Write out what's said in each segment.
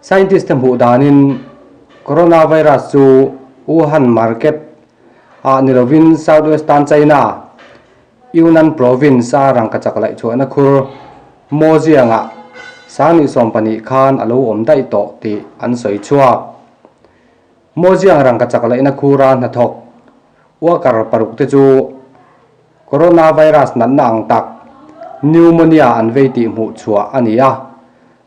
Scientist te hmuh danin coronavirus chu Wuhan market ah ni lovin southwestern China, Yunnan province a rangkachak laih chhuahna khur Mojiang-ah Sangni 12 khan a lo awm daih tawh tih an sawi chhuak. Mojiang rangkachak laihna khura hnathawk worker paruk te chu Coronavirus natna ang tak pneumonia an vei tih hmuh chhuah a ni a,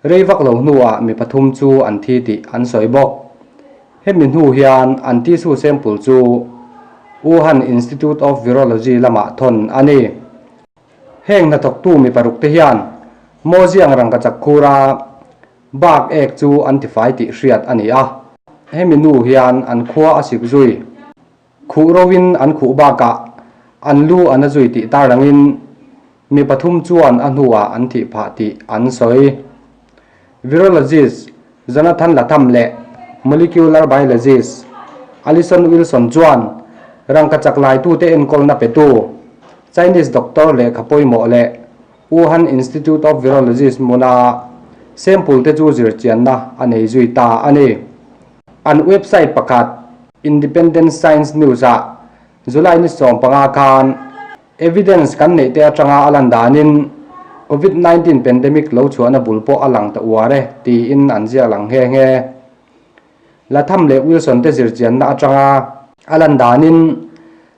rei vak lo hnuah mi pathum chu an thi tih an sawi bawk. Hemi hnu hian an tissue sample chu Wuhan Institute of Virology lamah thawn a ni. Heng hnathawktu mi paruk te hian Moziang rangkachak khura bak ek chu an tifai tih hriat a ni a, hemi hnu hian an khua a sik zui. Khuh rovin an khuh bakah an lu an a zui tih tarlangin mi pathum chuan a hnuah an thih phah tih an sawi. Virologist Jonathan Latham leh molecular biologist Alison Wilson chuan rangkachak laitute enkawlna petu Chinese doctor lehkha pawimawh leh Wuhan Institute of Virologist hmuna sample te chu zirchianna a nei zui ta a ni. An website pakhat Independent Science News-ah July ni 15 khan evidence kan neih te atanga a lan danin Covid 19 pandemic lo chhuahna bul pawh a lang ta uar e tiin an ziak lang nghe nghe. Latham leh Wilson te zirchianna atanga a lan danin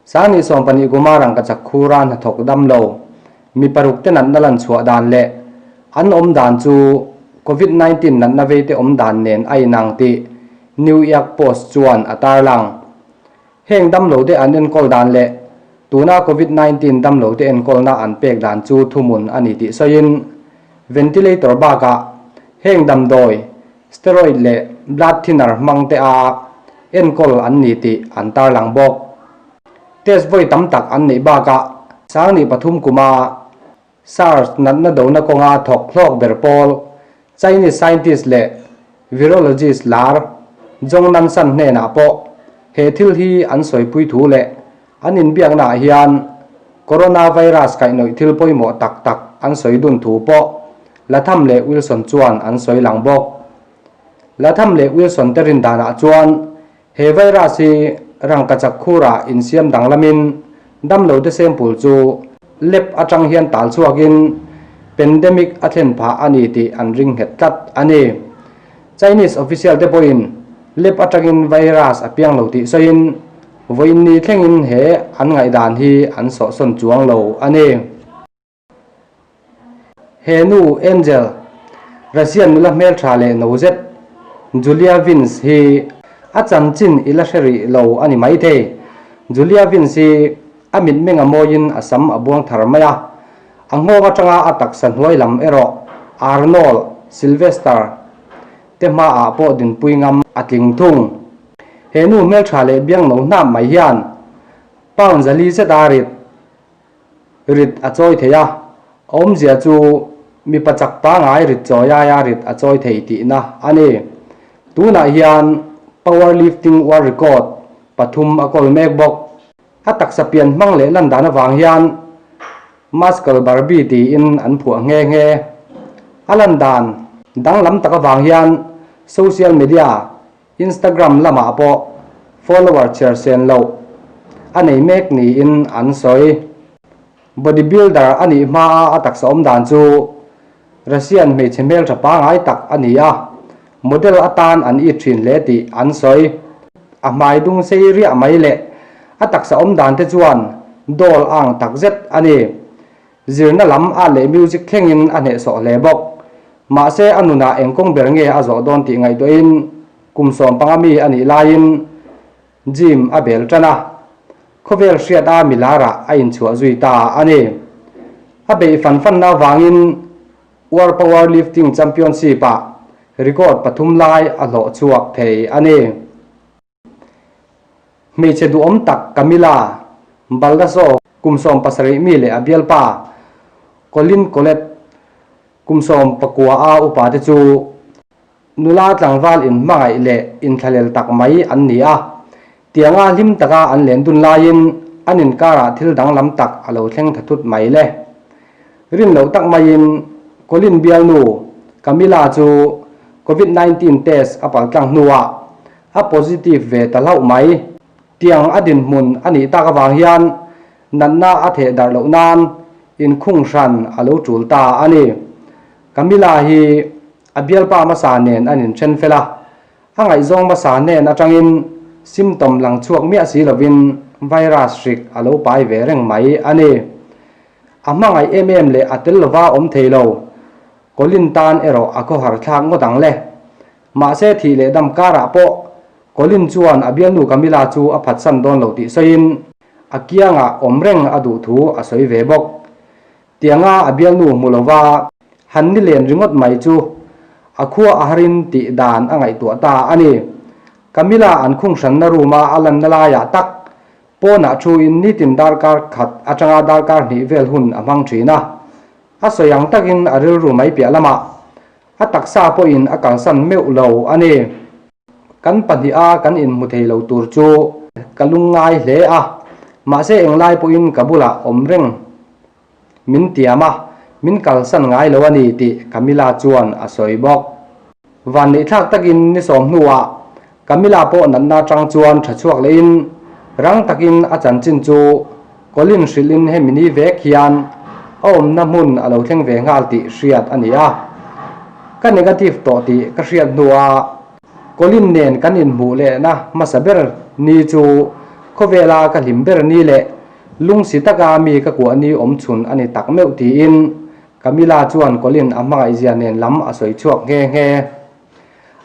Sangni 12 kuma rangkachak khura hnathawk dam lo mi paruk te natna lan chhuah dan leh an awm dan chu Covid 19 natna veite awm dan nen a inang tih New York Post chuan a tarlang. Heng damlote an enkawl dan leh tuna Covid 19 damlote enkawlna an pek dan chu thuhmun a ni tih sawiin, ventilator bakah heng damdawi, steroid leh blood thinner hmang te a enkawl an ni tih an tarlang bawk. Test vawi tam tak an neih bakah Sangni pathum kuma SARS natna dona kawnga thawk hlawk ber pawl Chinese scientist leh virologist lar Zhong Nanshan hnenah pawh he thil hi an sawipui thu leh an inbiaknaah hian coronavirus kaihhnawih thil pawimawh tak tak an sawi dun thu pawh Latham leh Wilson chuan an sawi lang bawk. Latham leh Wilson te rin danah chuan he virus hi rangkachak khurah insiam danglamin damlote sample chu lab atang hian tal chhuakin pandemic a thlen phah a ni tih an ring nghet tlat a ni. Chinese official te pawhin lab atangin virus a piang lo tih sawiin vawiin ni thlengin he an ngaihdan hi an sawhsawn chuang lo a ni. He nu Angel, Russian nula hmeltha leh no zet Julia Vince hi a chanchin i la hre rih lo a ni maithei. Julia Vince hi a mitmeng a mawiin a sam a buang thar mai a, a nghawng atanga a taksa hnuai lam erawh Arnold Sylvester te hmaah pawh dinpui ngam a tling thung. He nu hmeltha leh biang no hnap mai hian pound 400 zet a rit. Rit a chawi thei a, awmzia chu mipa chak pangai rit chawi aia rit a chawi thei tihna a ni. Tunah hian power lifting world record pathum a kawl mek bawk. A taksa pian hmang leh lan dan avang hian Muscle Barbie tiin an phuah nghe nghe. A lan dan danglam tak avang hian social media Instagram lamah pawh follower chhiar sen loh a nei mek niin an sawi. Bodybuilder a nih hmaa a taksa awm dan chu Russian hmeichhe hmeltha pangai tak a ni a, model atan an it thin hle tih an sawi. A hmai dung sei riah mai leh a taksa awm dan te chuan doll a ang takzet a ni. Zirna lam a leh music thlengin a hnehsawh hle bawk. Mahse a nunah eng kawng ber nge a zawh dawn tih ngaihtuahin kum 15 mi a nih laiin gym a bel tan a, khawvel hriat a milarah a inchhuah zui ta a ni. A beih fan fanna avangin World Power Lifting Championship-ah record pathum lai a hlawh chhuak thei a ni. Hmeichhe duhawm tak Camila Baldasso kum 17 mi leh a bialpa Colin Collett kum 19 a upa te chu nula tlangval inhmangaih leh inthlahlel tak mai an ni a. Tianga hlim taka an len dun laiin an inkarah thil danglam tak a lo thleng tha thut mai le. Rin loh tak maiin Colin bialnu Camila chu. Covid 19 test a paltlang hnuah a positive ve ta hlauh mai. Tiang a dinhmun a nih tak avang hian natna a theh darh loh nan inkhung hran a lo tul ta a ni. Camilla hi a bialpa hmasa nen an inthen fel a, a ngaihzawng hmasa hnen atangin symptom lang chhuak miah si lovin virus hrik a lo pai ve reng mai a ni. A hmangaih em em leh a tel lova awm thei lo. Colin tan erawh a khawhar thlak ngawt ang le. Mahse thih leh dam karah pawh Colin chuan a bialnu Camilla chu a phatsan dawn lo tih sawiin a kiangah awm reng a duh thu a sawi ve bawk. Tianga a bialnu hmu lova han ni len ringawt mai chu a khua a harin tih dan a ngaihtuah ta a ni. Camilla an khung hranna room a a lanna laiah tak pawnah thuin nitin darkar khat atanga darkar hnih vel hun a hmang thin a. A sawi ang takin a rilru mai piah lamah a taksa pawhin a kalsan meuh lo a ni. Kan pahniha kan inhmu thei lo tur chu ka lungngai hle a, mahse englai pawhin ka bulah awm reng min tiam a, min kalsan ngai lo a ni tih Camilla chuan a sawi bawk. Vanneihthlak takin ni sawm hnuah Camilla pawh natna atang chuan tha chhuak lehin rang takin a chanchin chu Colin hrilhin hemi ni vek hian a awmna hmun a lo thleng ve nghal tih hriat a ni a. Ka negative tawh tih ka hriat hnuah Colin nen kan inhmuh lehna hmasa ber ni chu khawvela ka hlim ber ni leh lungsi taka mi ka kuah ni awm chhun a ni tak meuh tiin Camilla chuan Colin a hmangaihzia nen lam a sawi chhuak nghe nghe.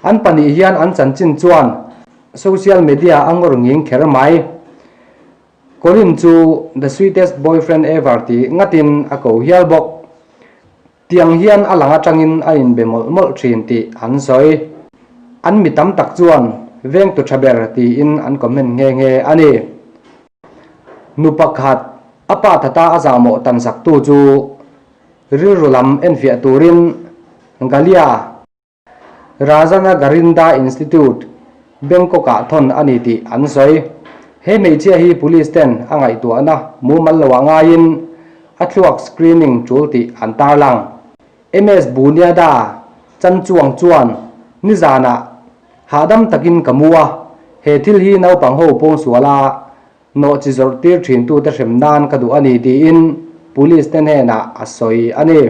An pahnih hian an chanchin chuan social media a ngawr nging kher mai. Colin chu the sweetest boyfriend ever tih ngatin a ko hial bawk. Tiang hian a lang atangin a inbe mawlh mawlh thin tih an sawi. An mi tam tak chuan vengtu tha ber tiin an comment nghe nghe a ni. Nu pakhat a pa thata a zahmawh tansaktu chu rilru lam enfiah turin Galia Rajanagarinda Institute, Bangkok-ah thawn a ni tih an sawi. He hmeichhia hi police ten a ngaihtuahna mumal loah ngaiin a thluak screening tul tih an tarlang. MS Buniada Chanchuang chuan nizanah hahdam takin ka mu a, he thil hi naupang ho pawngsuala nawh chi zawrh tir thintute hrem nan ka duh a ni tiin police te hnenah a sawi a ni.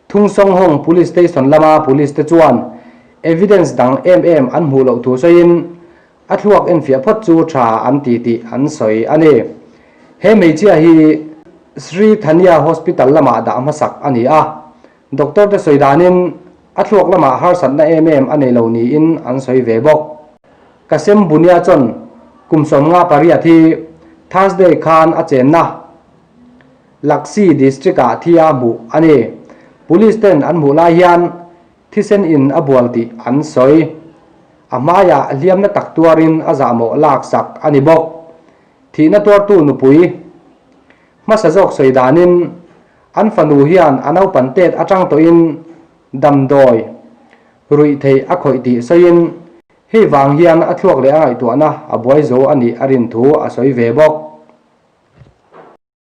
Thung Songhong Police Station lama Police te chuan evidence dang em em an hmuh loh thu sawiin a thluak enfiah phawt chu tha an ti tih an sawi a ni. He hmeichhia hi Sri Thania Hospital lamah dah hmasak a ni a, doctor te sawi danin a thluak lamah harsatna em em a nei lo niin an sawi ve bawk. Kasem Bunia chuan kum 58 hi Thursday khan a chenna Laksi District-ah thi a hmuh a ni. Police ten an hmuh lai hian thisen in a bual tih an sawi. A hmaiah hliamna tak tuarin a zahmawh laksak a ni bawk. Thihna tuartu nupui hmasa zawk sawi danin an fanu hian a naupan tet atang tawhin damdawi ruih theih a khawih tih sawiin hei vang hian a thluak leh a ngaihtuahna a buai zo a nih a rin thu a sawi ve bawk.